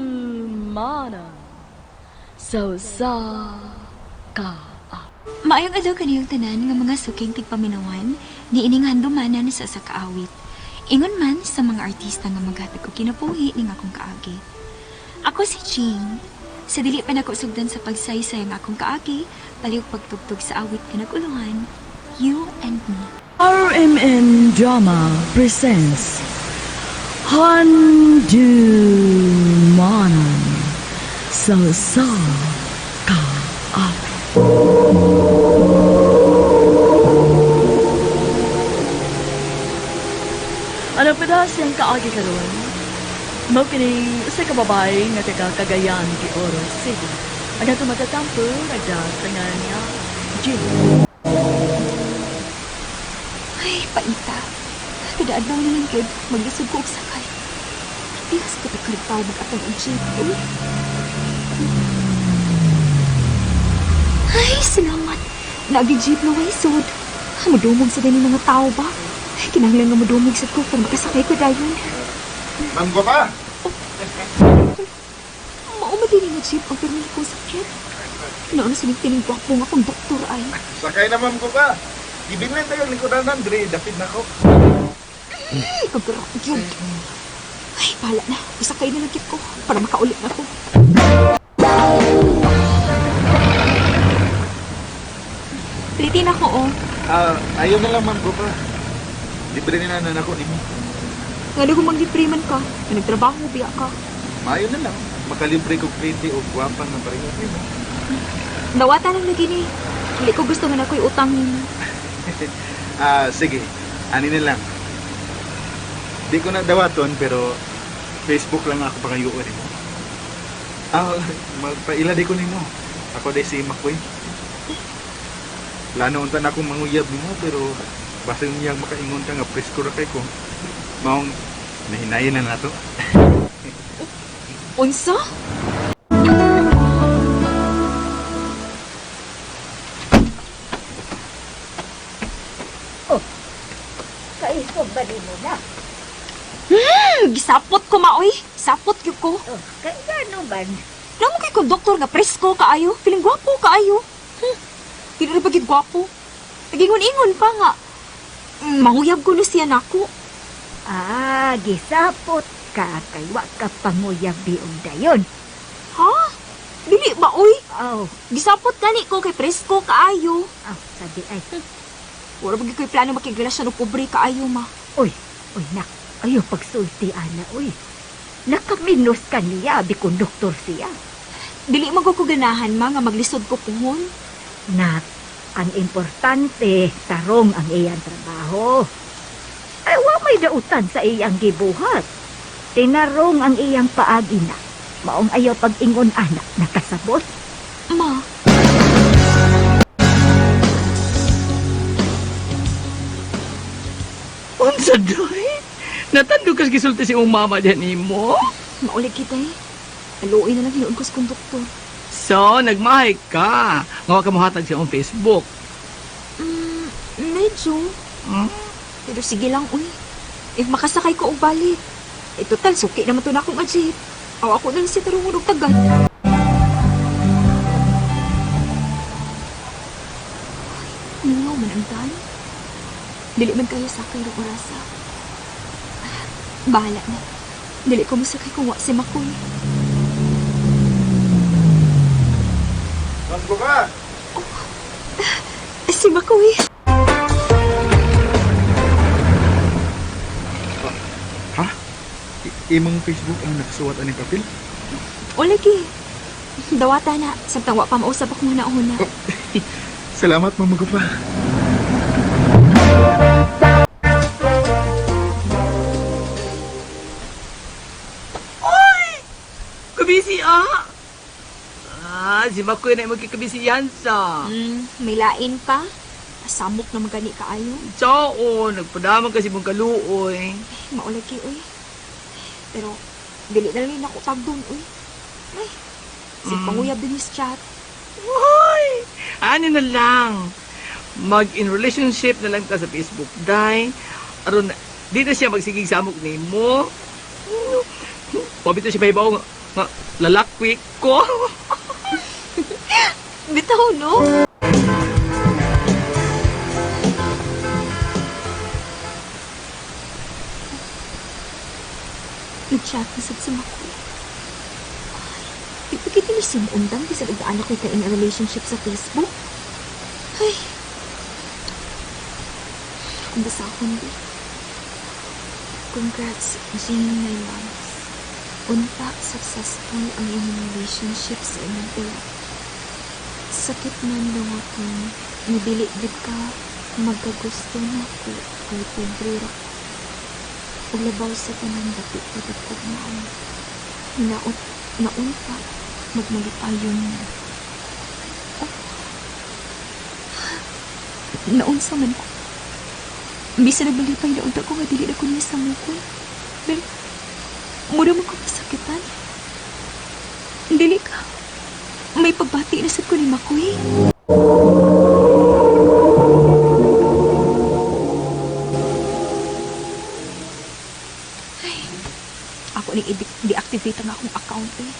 Handumanan sa usa ka Maayong adlaw kaniyong tanan nga mga suking tigpaminawan niining handumanan sa usa ka awit. Ingon man sa mga artista nga maghatag og kinabuhi ning akong kaagi. Ako si Ching. Sa dili pa nako sugdan sa pagsaysay ang akong kaagi, palihog pagtugtog sa awit nga nag-uluhan, You and Me. RMN Drama presents Handumanan sa usa ka awit. Ano pa siyang kaagi karon? Mao kining usa ka babae nga taga Cagayan de Oro City. Ang atong matatampo nagda sa ngalan niya, Jill. Ay, paita. Kada adlaw na lang gyud, maglisod ko og sakay. Tikas ko tagkarigtaw mag-atong og jeep. Uy. Ay, salamat. Naagi jeep na way sud. Mudumog sa ganing mga tao ba? Ay, kinahanglan nga mudumog sad ko para makasakay ko dayon. Ma'am Guapa! Mao man din nga jeep ang pirmi kong sakit. Noon sa tining gwapo nga konduktor ay. Sakay na, Ma'am Guapa! Ibinlan tayo lingkuran Dre, dapit na ko. Ay, kagarak yun. Ay, bahala na. Isakay na lang gyud ko para makaulit na ko. Pilitin ako, oh. Ah, ayaw na lang, Ma'am Guapa. Libre nila na nako nimo. Nga kung maglibre man ka, nga nagtrabaho, biya ka. Maayo na lang. Makalibre kog pretty o gwapa nga pareho nimo. Dawata lang lagi ni. Hindi ko gusto nga na ako'y utang nimo. Ah, sige. Ani na lang. Di ko na dawaton pero Facebook lang ako pangayuon nimo. Ah, magpaila di ko nimo. Ako day si Makoy. Plano unta na akong manguyab nimo pero basta niyang makaingon ka nga presko ra kay ko. Maong nahinayin na nato. Unsa? Kaisog ba nimo na? Gisapot ko maoy. Sapot gyud ko. Oh, kay gano man? Namo kay konduktor nga presko kaayo, feeling gwapo kaayo. Dili ra ba gyud gwapo? Nagingon-ingon pa nga. Manguyab ko no siya nako. Ah, gisapot ka kay wa ka panguyab biog dayon. Ha? Dili ba oy? Oh, Gisapot gani ko kay presko kaayo. ah, sabi ay. Wala ba gyud ko'y plano makigrelasyon og pobre kaayo ma. Uy, uy nak, ayo pagsulti ana, uy. Nakaminos ka niya, abi konduktor siya. Dili man ko ganahan ma nga maglisod ko puhon. Nak, ang importante, tarong ang iyang trabaho. Ay, wa may dautan sa iyang gibuhat. Tinarong ang iyang paagi na. Maong ayaw pag-ingon ana, nakasabot. Ma. Unsa doy? Natando kas gisulti si imong mama diyan nimo? Maulig kita eh. Aluoy na lang hinuon ko sa konduktor. So, nagmahay ka. Nga wa ka mohatag sa imong Facebook. Medyo. Hmm? Pero sige lang, uy. If makasakay ko og balik. Eh, total, suki naman to na akong jeep. Aw, ako na lang siya tarungon og tagad. Ay, mingaw man ang tan. Dili man kayo sakay rong orasa. Ah, bahala na. Dili ko masakay kung wa si Makoy. Ma'am Guapa! Eh, si Makoy. Ha? Imong Facebook ang nakasuwat ani papel? O lagi. Dawata na. Samtang wa pa mausap ako huna-huna. Salamat, Ma'am Guapa. Kabisi ah. Ah, si Makoy na imong kikabisiyan sa. May lain pa. Samok na magani kaayo. Sao, nagpadamang kasi mong kaluoy. Maulagi, uy. Pero, dili na lang ako tagdon, uy. Ay, si panguyab din his chat. Hoy! Ano na lang? Mag-in relationship na lang ta sa Facebook, day. Aron Di na siya magsigig samok nimo. Pabito siya pahibaw nga, nga lalakwi ko. Bitaw, no? Nag-chat na sad sa Makoy. Ay, di pa kita ni sinundang bisag og anak ko in a relationship sa Facebook. Ay. Kung basta ako hindi. Congrats, Jean, my loves. Unta successful ang imong relationship sa imong ulo. Sakit man dawaton, nabili gid ka magkagusto na ko kay pobre ra ko. Ug labaw sa tanan dapit pa gid kog maayo. Naot naunta magmalipayon mo. Oh. Naunsa man ko. Bisan nagmalipay na unta ko nga dili na ko niya samukon. Pero mura man ko masakitan. Dili ka. May pagbati na sad ko ni Makoy. Ay, ako ning i-deactivate ang akong account eh.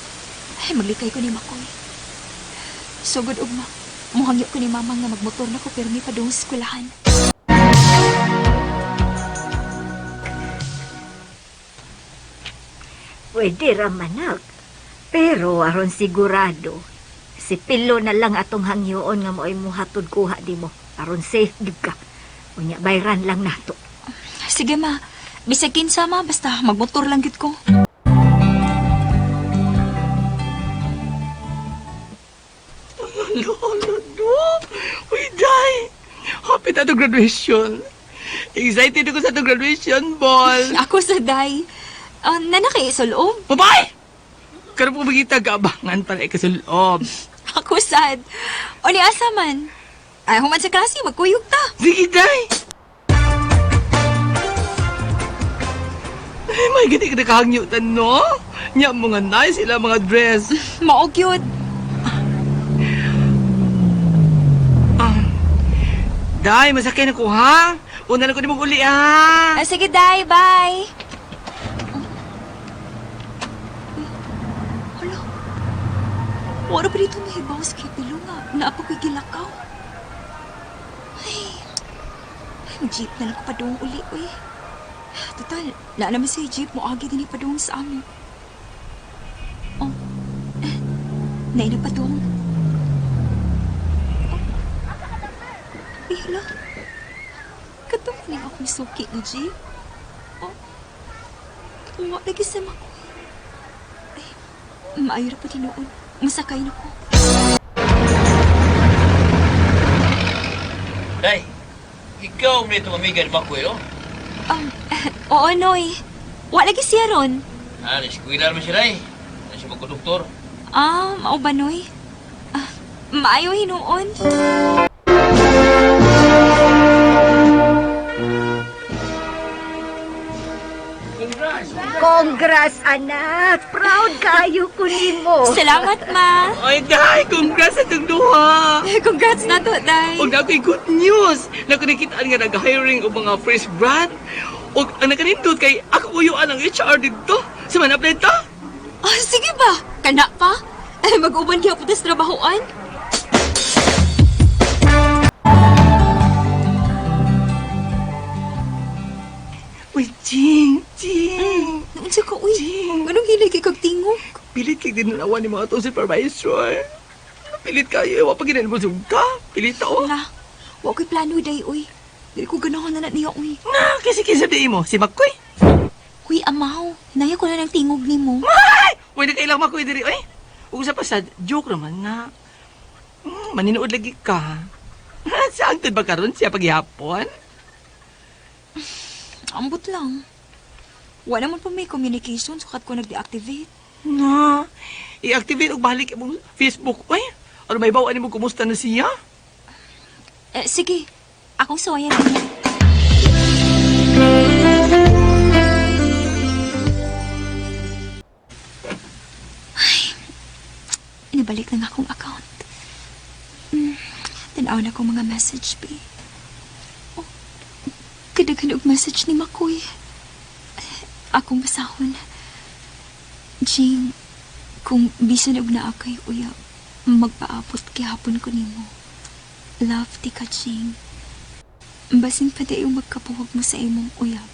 Ay, maglikay ko ni Makoy. Sugod ugma. Muhangyo ko ni Mama nga magmotor na ko pero may padung sa eskwelahan. Pwede ra manak. Pero aron sigurado, si Pilo na lang atong hangyoon nga mo'y muhatod kuha di mo. Aron safe gid ka. Unya bayran lang nato. Sige ma, bisag kinsa ma, basta magmotor lang gid ko. Lolo, no! Uy, day! Happy na to graduation. Excited ako sa to graduation ball. Ako sa day. Nana kay sulob. Babay! Karon po magita gaabangan para ikasulob. Ako sad. O ni asa man. Ay, human sa klase, magkuyog ta. Sige, day! Ay, may gani ka nakahangyutan, no? Nya, mga nice sila mga dress. Mao gyud. Ah. Day, masakay na ko, ha? Una lang ko ni mong uli, ha? Ah, sige, Day. Bye. Hala. Wala pa dito mahibaw sa kipilo nga. Naapa ko'y gilakaw. Ay. Ay, mag-jeep na lang ko padung uli, uy. Total, naa naman sa jeep mo agi din padung sa amo. Oh. Eh, naina padung. Oh. Ay, hala. Katong ning akong suki nga jeep. Oh. Wa lagi sa makoy. Ay, maayo ra pa tinuod. Masakay na ko. Day, ikaw may itong amiga ni Makoy, oh. Oo, Noy. Wa lagi siya ron. Ah, na-eskwela naman siya, Day. Na siya magkonduktor. Ah, mao ba, Noy? Ah, maayo hinuon. Congrats, anak! Proud kayo ko nimo. Salamat, ma. Ay, Day! Congrats sa itong duha! Congrats na to, Day. Og na ako'y good news! Na nakitaan nga nag-hiring og mga fresh grad. Og ang nakanindot kay ako uyuan ang HR dito. Sa man apply ta? Ah, sige ba? Kana pa? Ay, mag-uban kaya po tas trabahoan. Uy, Jing! Jing! Naunsa ka, uy. Jing! Anong hilay kay kag tingog? Pilit kay dinunawan ni mga atong supervisor. Pilit kayo. Wa pa ginain mo ka. Pilit ta, oh. Na, wa ko'y plano, Day, uy. Dili ko ganahan na na niya, uy. Na, kasi kinsa di mo? Si Makoy. Uy, amaw. Naya ko na ng tingog nimo. Ay! Uy, nakailang Makoy diri, oy. Ug sa pasad, joke naman na. Maninood lagi ka. Sa angtod ba karon siya paghihapon? Ambot lang. Wa naman pa may communication sukat ko nag-deactivate. Na, i-activate og balik imong Facebook. Uy, ano may bawa nimo kumusta na siya? Eh, sige. Akong suwayan niya. Ay, inibalik na nga akong account. Tanaw na akong mga message, be. Oh, kadaghan og message ni Makoy. Akong basahon. Jing, kung bisan og naa kay uyab, magpaabot gihapon ko nimo. Love ti ka, Jing. Basin pa di yung magkabuwag mo sa imong uyab.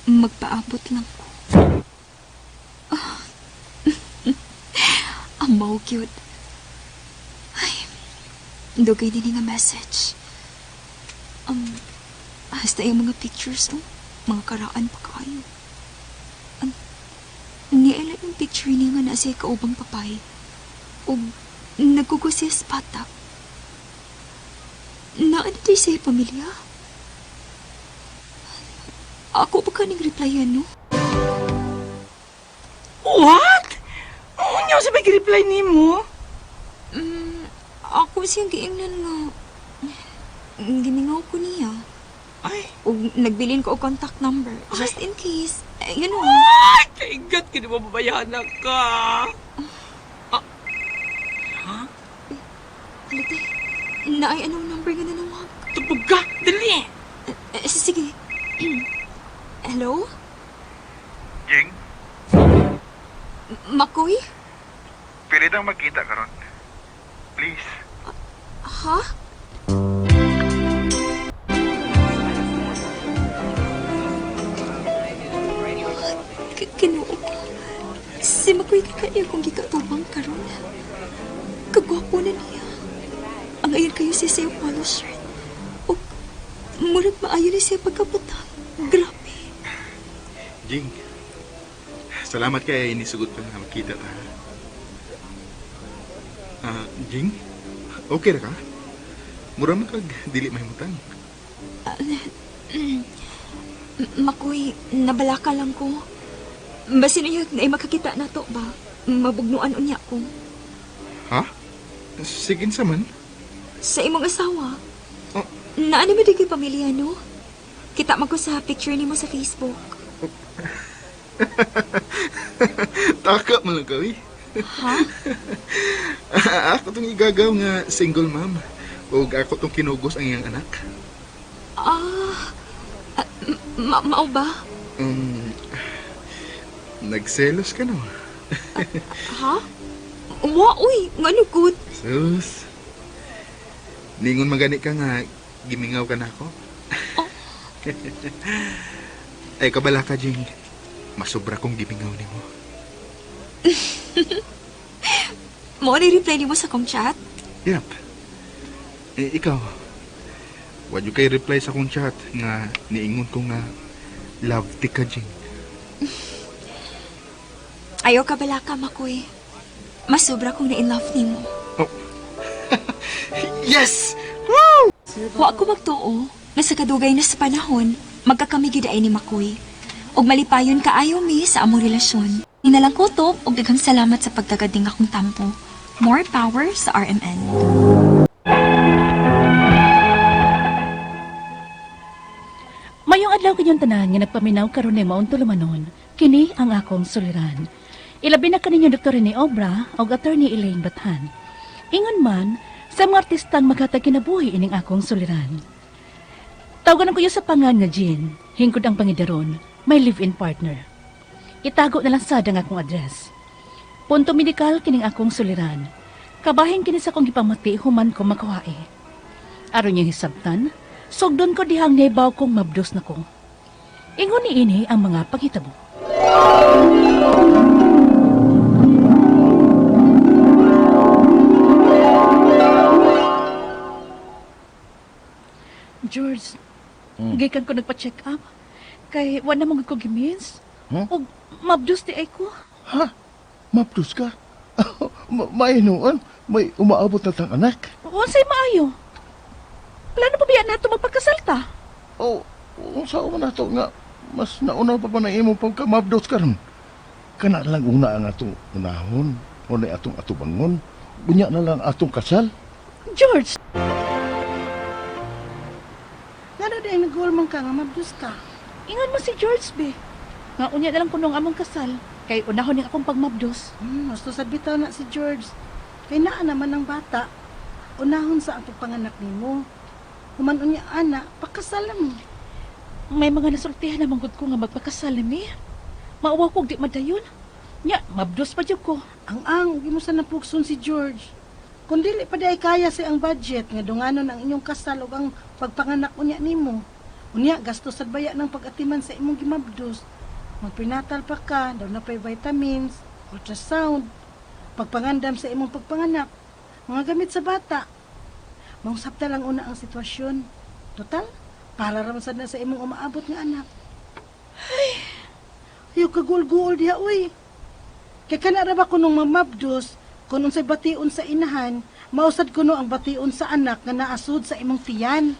Magpaabot lang ko. Ah. Amaw cute. Ay, dugay din nga message. Um, hasta yung mga pictures, oh. Mga karaan pa kaayo. Ang, niala yung picture niya nga nasa kaubang papay. O nagkukusiya sa bata. Naan na sa pamilya? Ako pa kaning replyan, no? What? Unya sa may reply nimo? Mm, ako siyang giingnan nga gimingaw ko niya. Ay, O nagbilin ko og contact number just in case. Eh, you know. ay, kaigat ka di mababayaan na ka. Ah, Halata, naay anong number nga nanawag? tubog ka, dali. Eh, sige. Hello? Jing, Makoy? pwede tang magkita karon. Please. Ha? Kinoo ko. Si Makoy kaya kung gikatubang karon. Kagwapo na niya. Ang ayon kayo siya sa iyong polo shirt. O, murag maayo na siya pagkabutang. Grabe. Jing, salamat kay nisugot ka na magkita ta. Ah, Jing, okay ra ka? Mura man kag dili mahimutang. Makoy, nabalaka lang ko. Basin niya na makakita na to ba? Mabugnuan unya ko. Ha? Sige sa man. Sa imong asawa. Oh. Naano mo di kay pamilya, no? Kita man ko sa picture nimo sa Facebook. Taka man lang ka, uy. Ha? Ako tong igagaw nga single mom. Og ako tong kinugos ang iyang anak. Ah, ah, mao ba? Um, nagselos ka no? Ha? Wa, uy, ngano good? Sus. Ningon magani ka nga gimingaw ka na ako. Oh. Ay kabala ka, Jing. Masobra kong gimingaw nimo. Mo ni reply nimo sa kong chat? Yep. Eh, ikaw. Wa jud kay reply sa akong chat nga niingon ko nga love ti ka, Jing. Ayaw ka bala ka, Makoy. Mas sobra kong na-in love nimo. Oh. Yes! Wa ko magtuo nga sa kadugay na sa panahon, magkakami gyud ay ni Makoy. Ug malipayon kaayo mi sa among relasyon. Hinalang kutob ug daghang salamat sa pagtagad ning akong tampo. More power sa RMN. Mayong adlaw kanyang tanan nga nagpaminaw karon ni maong tulumanon. Kini ang akong suliran. Ilabi na kaninyo Dr. Rene Obra og Attorney Elaine Bathan. Ingon man sa mga artistang maghatag kinabuhi ining akong suliran. Tawagan ko sa pangan nga Jean, hingkod ang pangidaron, may live-in partner. Itago na lang sad ang akong address. Punto medikal kining akong suliran. Kabahin kini sa akong gipamati human ko makuhae. Aron niyang hisabtan, sugdon ko dihang nebaw kong mabdos na ko. Ingon ni ini ang mga paghitabo. George, gikan ko nagpa-check up. Kay wala mo ko gimins. Huh? Og mabdos di ay ko. Ha? Mapdos ka? Mainuan, may umaabot na tang anak. Unsay maayo? Plano pa biya nato magpakasal ta? O, unsa man nato nga, mas nauna pa pa na imo pagka mapdos ka ron. Kana lang una ang atong unahon, o na atong atubangon, unya na lang atong kasal. George, Ngano di ay nagulmang ka nga mabdus ka? ingon mo si George be. Nga unya na lang kuno ang among kasal. Kay unahon ning akong pagmabdos. Mas to sad bitaw na si George. Kay naa naman ang bata. Unahon sa ang pagpanganak nimo. Human unya ana, pakasal mo. May mga nasultihan na manggod ko nga magpakasal ni. Mauwaw ko og di madayon. Nya, mabdos pa jud ko. Ang ang, ug imo sa napugson si George. Kung dili pa di ay kaya sa ang budget nga dunganon ang inyong kasal ug ang pagpanganak unya nimo. Unya gastos sad baya ng pag-atiman sa imong gimabdos. Magpinatal pa ka, daw na pay vitamins, ultrasound, pagpangandam sa imong pagpanganak, mga gamit sa bata. Mausap ta lang una ang sitwasyon. Total, para ra man sad na sa imong umaabot nga anak. Ay, ayaw ka guol-guol diha, uy. Kay kana ra ba kunong mamabdos, kun unsay bation sa inahan, mausad kuno ang bation sa anak nga naasud sa imong tiyan.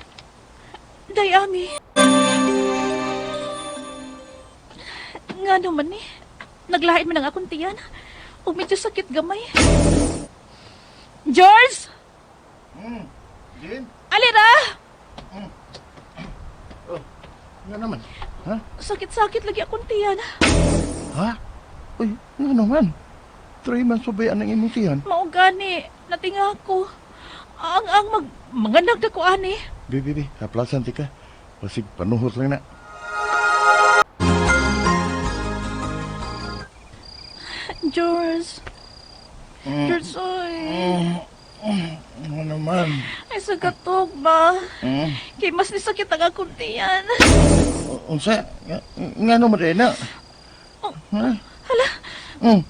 Day, Ami. Nga naman eh. Naglain man ang akong tiyan. Ug medyo sakit gamay. George! Jane? Alira! Oh, nga naman. Ha? Sakit-sakit lagi akong tiyan. Ha? Uy, nga naman. 3 months pa ba yan ang imong tiyan? Mao gani, natinga ako. Ang mag manganak na ko ani. Bi, bi, bi, haplasan ti ka. Basig panuhot lang na. George. George, oy. Nga naman. Ay, sa katog ba? Mm. Kay mas nisakit ang akong tiyan. Unsa? Nga naman rin na. Oh. Ha? Hala, Mm.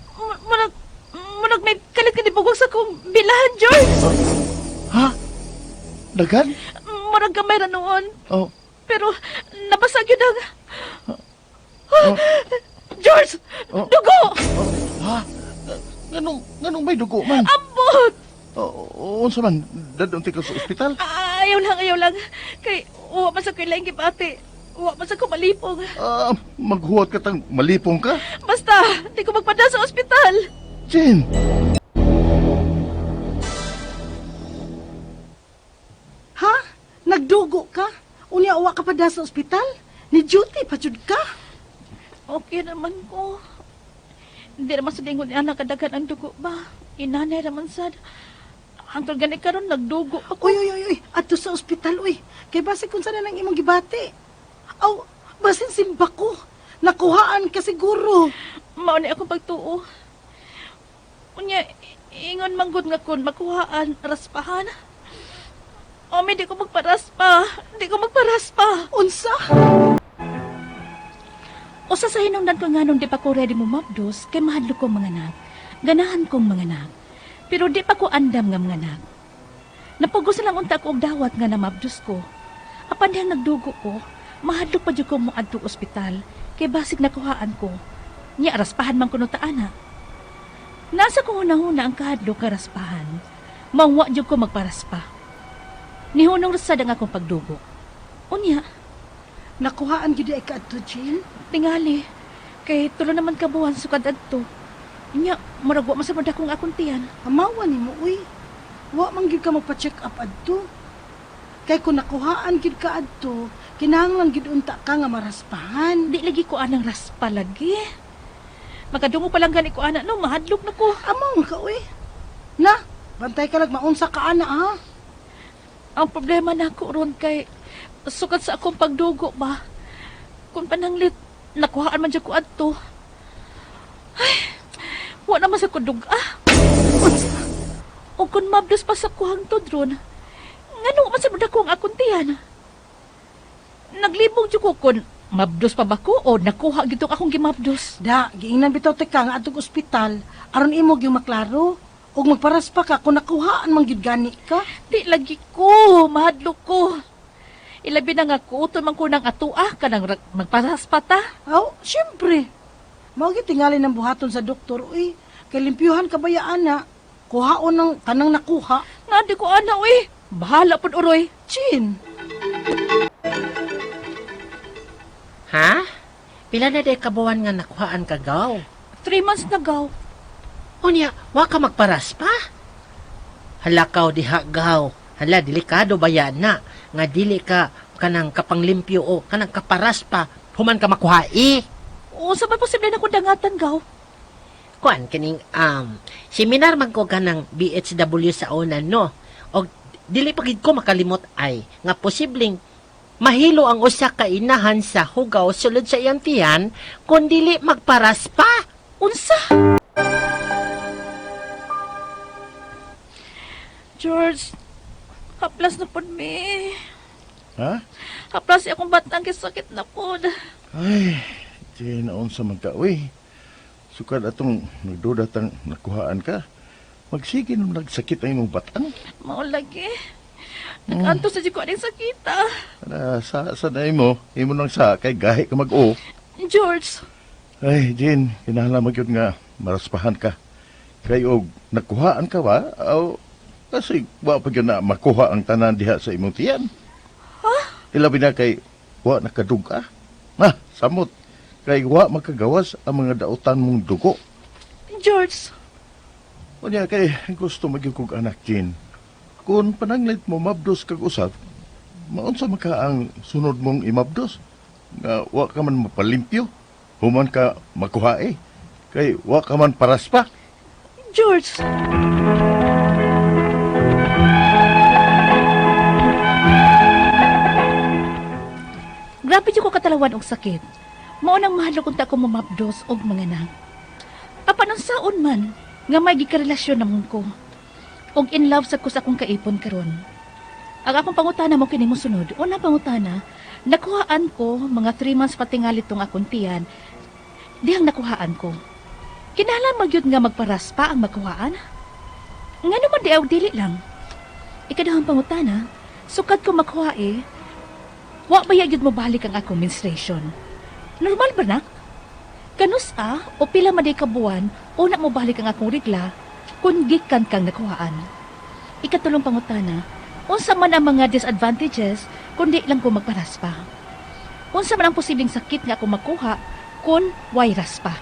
murag, murag may kalit ka ni bugok sa akong bilahan, George. Ha? Dagan? Murag gamay ra noon. Oh. Pero nabasag yun ang... Oh. George! Oh. Dugo! Oh. Ha? Nganong may dugo man? Ambot! Oh, unsa man? Dadon ti ka sa ospital? Ah, ayaw lang, ayaw lang. Kay, uwa man sa ko'y laing gibati. Uwa man sa ko malipong. Ah, maghuwat ka tang malipong ka? Basta, di ko magpada sa ospital. Jane! Ha? Nagdugo ka? Unya uwa ka pa da sa ospital? Ni duty pa jud ka? Okay naman ko. Hindi naman sa lingon niya nakadagan ang dugo ba? Inanay naman sad. Hangtod gani karon nagdugo ako. Uy, uy, uy, uy, adto sa ospital, uy. Kay basi kung sana nang imong gibati. Aw, basin simba ko. Nakuhaan ka siguro. Mao ni akong pagtuo. Unya, ingon manggod nga kun makuhaan, raspahan. Omi, di ko magparaspa. Di ko magparaspa. Unsa? Usa sa hinungdan ko nga nung di pa ko ready mo mabdos, kay mahadlok kong manganak. Ganahan kong manganak. Pero di pa ko andam nga manganak. Napugos na lang unta ko og dawat nga namabdos ko. Apan dihang nagdugo ko, mahadlok pa jud ko moadto ospital, kay basig nakuhaan ko. Nya raspahan man kuno ta ana. Nasa ko hunahuna ang kahadlok ka raspahan. Mangwa jud ko magparaspa. Nihunong rasad ang akong pagdugo. Unya, Nakuhaan gyud ay ka adto, Jane. tingali, kay tulo naman ka buwan sukad adto. Nya, murag wa man sa akong akong tiyan. Amawa nimo, uy. Wa man gyud ka magpa-check up adto. Kay kung nakuhaan gyud ka adto, kinahanglan gyud unta ka nga maraspahan. Di lagi ko anang raspa lagi. Makadungo pa lang gani ko ana no, mahadlok na ko. Amaw ka, uy. Na, bantay ka lag maunsa ka ana, ha? Ang problema na ako ron kay sukad sa akong pagdugo ba. Kung pananglit, nakuhaan man dyan ko adto. Ay, wa naman sa kudug ah. O kung mabdos pa sa kuhang tudron, ngano man sa ko ang akong tiyan. Naglibog dyan ko kung mabdos pa ba ko o nakuha gito akong gimabdos. Da, giingnan bitaw te ka nga adtong ospital aron imo gyud maklaro ug magparaspa ka kung nakuhaan man gyud gani ka. Di lagi ko, mahadlok ko. Ilabi na nga kuuton man ko ng atua ka nang magparaspa ta. Aw, syempre. Mao gyud tingali ng buhaton sa doktor, uy. Kay limpyuhan ka ba ya ana? Kuhaon ng kanang nakuha. Nga di ko ana, uy. Bahala pod uroy. Chin. Ha? Pila na day kabuan nga nakuhaan ka gaw? 3 months na gaw. Unya, wa ka magparaspa? Hala kaw diha gaw. Hala, delikado ba yan na? Nga dili ka kanang kapanglimpyo o kanang kaparaspa human ka makuhai. Unsa man posible na kong dangatan gaw? Kuan kining seminar man ko kanang BHW sa una no. Og dili pa gid ko makalimot ay nga posibleng Mahilo ang usa ka inahan sa hugaw sulod sa iyang tiyan kung dili magparaspa. Unsa? George, haplas na pod mi. Ha? Haplas si akong batang kay sakit na pod. Ay, di naon sa man ka, uy. Sukad atong nagduda tang nakuhaan ka. Magsige nung nagsakit ang imong batang. Mao lagi. Nag-antos sa ko aning sakita. Ana, sa na imo, imo nang sa kay gahi ka mag-o. George, Ay, Jane, kinahanglan magyud nga maraspahan ka. Kay og nakuhaan ka ba? O, kasi wa pa gyud na makuha ang tanan diha sa imong tiyan. Ha? Ilabi na kay wa nakadug-a. Ah, samot. Kay wa makagawas ang mga dautan mong dugo. George, Unya kay gusto magyud kog anak, Jane. Kung pananglit mo mabdos kag usab, maunsa man ka ang sunod mong imabdos? Nga wa ka man mapalimpyo, human ka makuha eh. Kay wa ka man paraspa. George. Grabe jud ko katalawan og sakit. Mao nang mahadlok unta ko mamabdos og manganak. Apan unsaon man nga may gikarelasyon namon ko. Og in love sa ko sa akong kaipon karon. Ang akong pangutana mo kini mosunod. Una pangutana, nakuhaan ko mga 3 months patingali tong akong tiyan. Dihang nakuhaan ko. Kinahanglan magyud nga magparaspa ang makuhaan? Nga naman di aw dili lang. Ikaduhang pangutana, sukad ko makuha eh, wa ba gyud mo balik ang akong menstruation? Normal ba na? Kanus a o pila man day ka buwan una mo balik ang akong regla kung gikan kang nakuhaan. Ikatulong pangutana, unsa man ang mga disadvantages kung di lang ko magparaspa? Unsa man ang posibleng sakit nga ako makuha kung way raspa?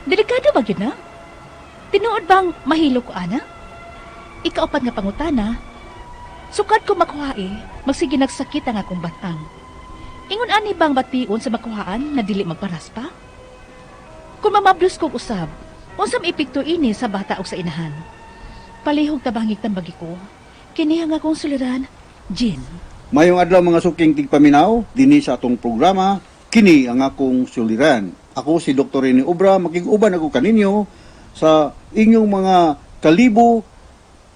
Delikado ba gyud na? Tinuod bang mahilo ko ana? Ikaupat nga pangutana, sukad ko makuha eh, magsige nagsakit ang akong batang. Ingon ani bang bation sa makuhaan na dili magparaspa? Kung mamablos kog usab, unsam epekto ini sa bata o sa inahan? Palihog tabangig tambagi ko, kini ang akong suliran, Jean. Mayong adlaw mga suking tigpaminaw, dinhi sa atong programa, kini ang akong suliran. Ako si Dr. Rene Obra, makig-uban ako kaninyo sa inyong mga kalibo,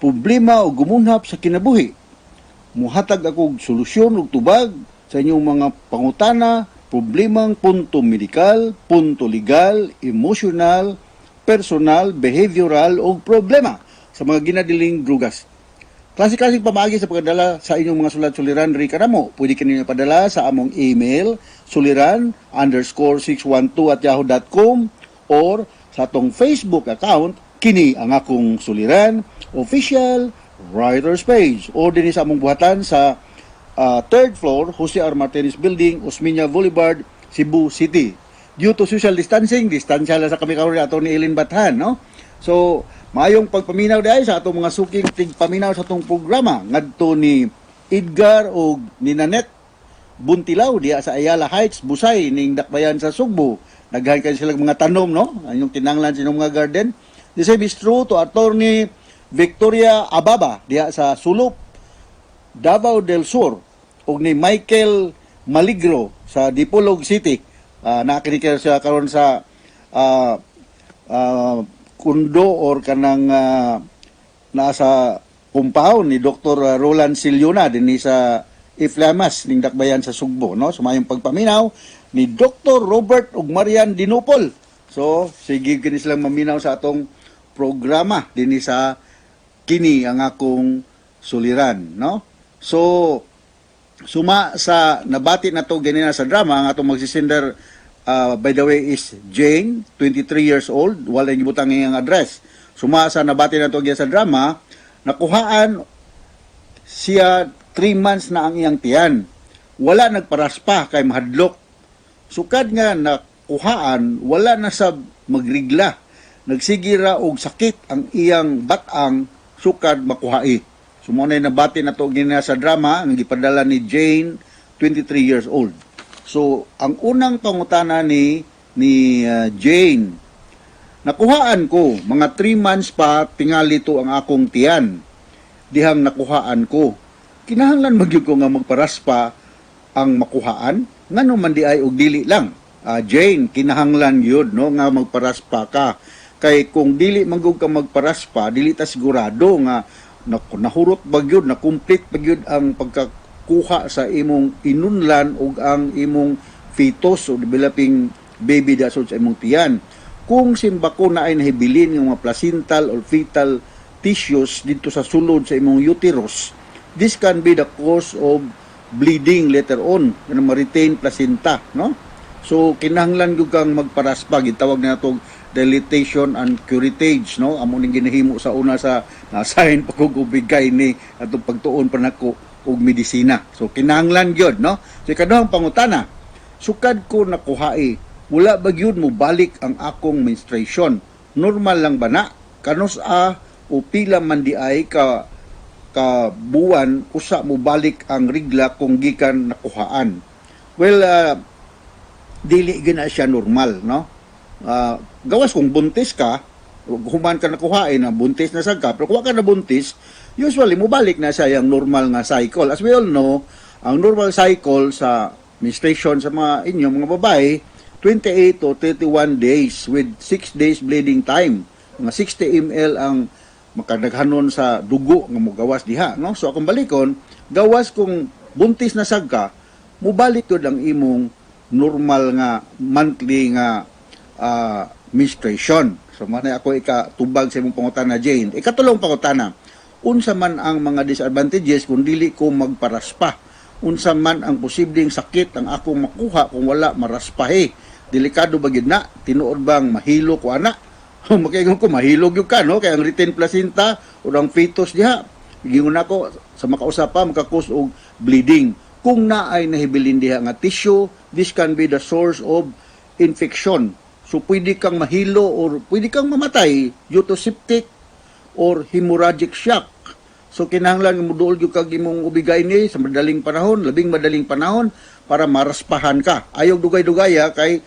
problema o gumunhap sa kinabuhi. Muhatag ako og solusyon ug tubag sa inyong mga pangutana, problemang punto medikal, punto legal, emosyonal, personal, behavioral o problema sa mga ginadiling drugas. Klase-klaseng pamaagi sa pagdala sa inyong mga sulat-suliran ri kanamo. Pwede kaninyo padala sa among email suliran_612@yahoo.com or sa atong Facebook account kini ang akong suliran official writers page or dinhi sa among buhatan sa third floor Jose R. Martinez Building, Osmeña Boulevard, Cebu City. Due to social distancing, distansya lang sa kami karon ni Atty. Eileen Bathan, no? So, maayong pagpaminaw diay sa atong mga suking tigpaminaw sa atong programa ngadto ni Edgar og ni Nanette Buntilaw diya sa Ayala Heights, Busay ning Dakbayan sa Sugbo. Daghan kay sila mga tanom, no? Anyong tinanglan sa inyong mga garden. The same is true to Attorney Victoria Ababa diya sa Sulop, Davao del Sur ug ni Michael Maligro sa Dipolog City. Naa kini siya karon sa kundo or kanang nasa compound ni Dr. Roland Siliona dinhi sa Iflamas ning Dakbayan sa Sugbo, no? Sumayong pagpaminaw ni Dr. Robert ug Marian Dinupol. So sige kini silang maminaw sa atong programa dinhi sa kini ang akong suliran, no? So suma sa nabati na to ganina sa drama ang atong magsisender, by the way, is Jane, 23 years old, wala gibutang iyang address. Suma sa nabati na to sa drama, nakuhaan siya 3 months na ang iyang tiyan. Wala nagparaspa kay mahadlok. Sukad nga nakuhaan, wala na sa magrigla. Nagsigira og sakit ang iyang batang sukad makuhai. So mo na nabati na to gina sa drama ang gipadala ni Jane, 23 years old. So ang unang pangutana ni Jane, nakuhaan ko mga 3 months pa tingali to ang akong tiyan. Dihang nakuhaan ko. Kinahanglan magyud ko nga magparaspa ang makuhaan? Ngano man di ay og dili lang? Jane, kinahanglan yun, no, nga magparaspa ka. Kay kung dili man gud ka magparaspa, dili ta sigurado nga nahurot ba gyud, na complete ba gyud ang pagkakuha sa imong inunlan ug ang imong fetus o developing baby dasod sa imong tiyan. Kung simbako na ay nahibilin ng mga placental or fetal tissues dito sa sulod sa imong uterus, this can be the cause of bleeding later on, kanang ma-retain placenta, no? So kinahanglan gyud kang magparaspa, gitawag na natong dilatation and curettage, no? Amo ning ginahimo sa una sa nasahin pa kog ubigay ni atong pagtuon pa nako og medisina. So kinahanglan gyud, no? So ikaduhang pangutana, sukad ko nakuhae, wala ba gyud mo balik ang akong menstruation? Normal lang ba na? Kanus a o pila man di ay ka ka buwan usa mo balik ang rigla kung gikan nakuhaan? Well, dili gyud na siya normal, no? Gawas kung buntis ka, human ka nakuhain na buntis na sad ka, pero kung wa ka na buntis, usually mobalik na siya yung normal nga cycle. As we all know, ang normal cycle sa menstruation sa mga inyong mga babae, 28 to 31 days with 6 days bleeding time. Mga 60 ml ang makadaghanon sa dugo nga mogawas diha, no? So akong balikon, gawas kung buntis na sad ka, mobalik yun ang imong normal nga monthly nga menstruation. So man ako ikatubag sa imong pangutana, Jane. Ikatulong pangutana, unsa man ang mga disadvantages kung dili ko magparaspa? Unsa man ang posibleng sakit ang akong makuha kung wala maraspahe? Delikado ba gid na? Tinuod bang mahilo ko ana? Makaingon ko mahilog gyud ka, no? Kay ang retained placenta o ang fetus diha, gingon ako sa makausap pa, maka-cause og bleeding. Kung naay nahibilin diha nga tissue, this can be the source of infection. So pwede kang mahilo or pwede kang mamatay due to septic or hemorrhagic shock. So kinahanglan nga moduol gyud kag imong ubigay ni sa madaling panahon, labing madaling panahon para maraspahan ka. Ayaw dugay-dugaya kay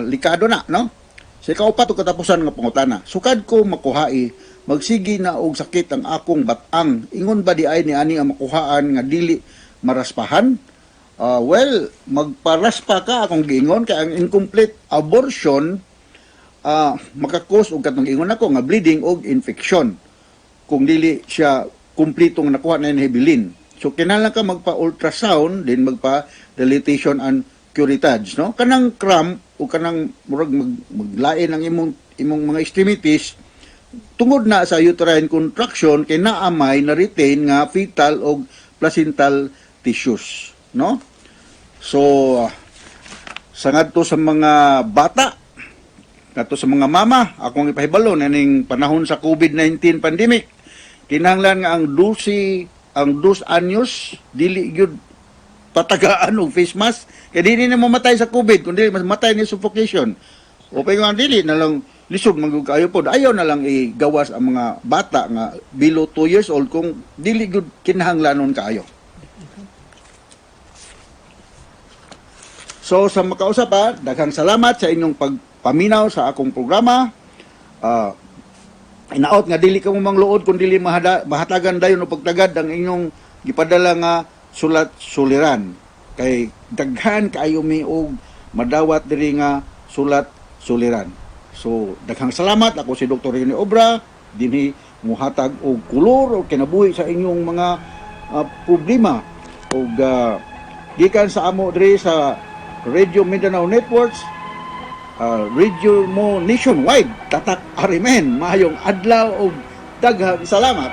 likado na, no? Sa ikaupat ug katapusan nga pangutana, sukad ko makuhai, magsigi na og sakit ang akong batang. Ingon ba di ay ni ani ang makuhaan nga dili maraspahan? Well, magparaspa ka akong giingon kay ang incomplete abortion maka-cause og katong ingon ako nga bleeding og infection kung dili siya kumpletong nakuha na hibilin. So kinahanglan ka magpa-ultrasound din, magpa dilatation and curettage, no? Kanang cramp o kanang murag maglain ang imong imong mga extremities tungod na sa uterine contraction kay naa may na retain nga fetal og placental tissues, no? So sa ngadto sa mga bata, ngadto sa mga mama, akong ipahibalo na ning panahon sa COVID-19 pandemic, kinahanglan nga ang 12, ang 2 anyos dili gyud patagaan og face mask kay dili na mamatay sa COVID kundi mas matay ni suffocation. O pa nga dili na lang lisod man gyud kaayo pod, ayaw na lang igawas ang mga bata nga below 2 years old kung dili gyud kinahanglanon kaayo. So sa makausap pa, daghang salamat sa inyong pagpaminaw sa akong programa. Inaot nga dili ka mo mangluod kung dili mahatagan dayon o pagtagad ang inyong gipadala nga sulat suliran. Kay daghan kaayo mi og madawat diri nga sulat suliran. So daghang salamat. Ako si Dr. Rene Obra dinhi muhatag og kolor o kinabuhi sa inyong mga problema og gikan sa amo diri sa Radio Mindanao Networks, Radio mo nationwide, tatak RMN. Maayong adlaw og daghang salamat.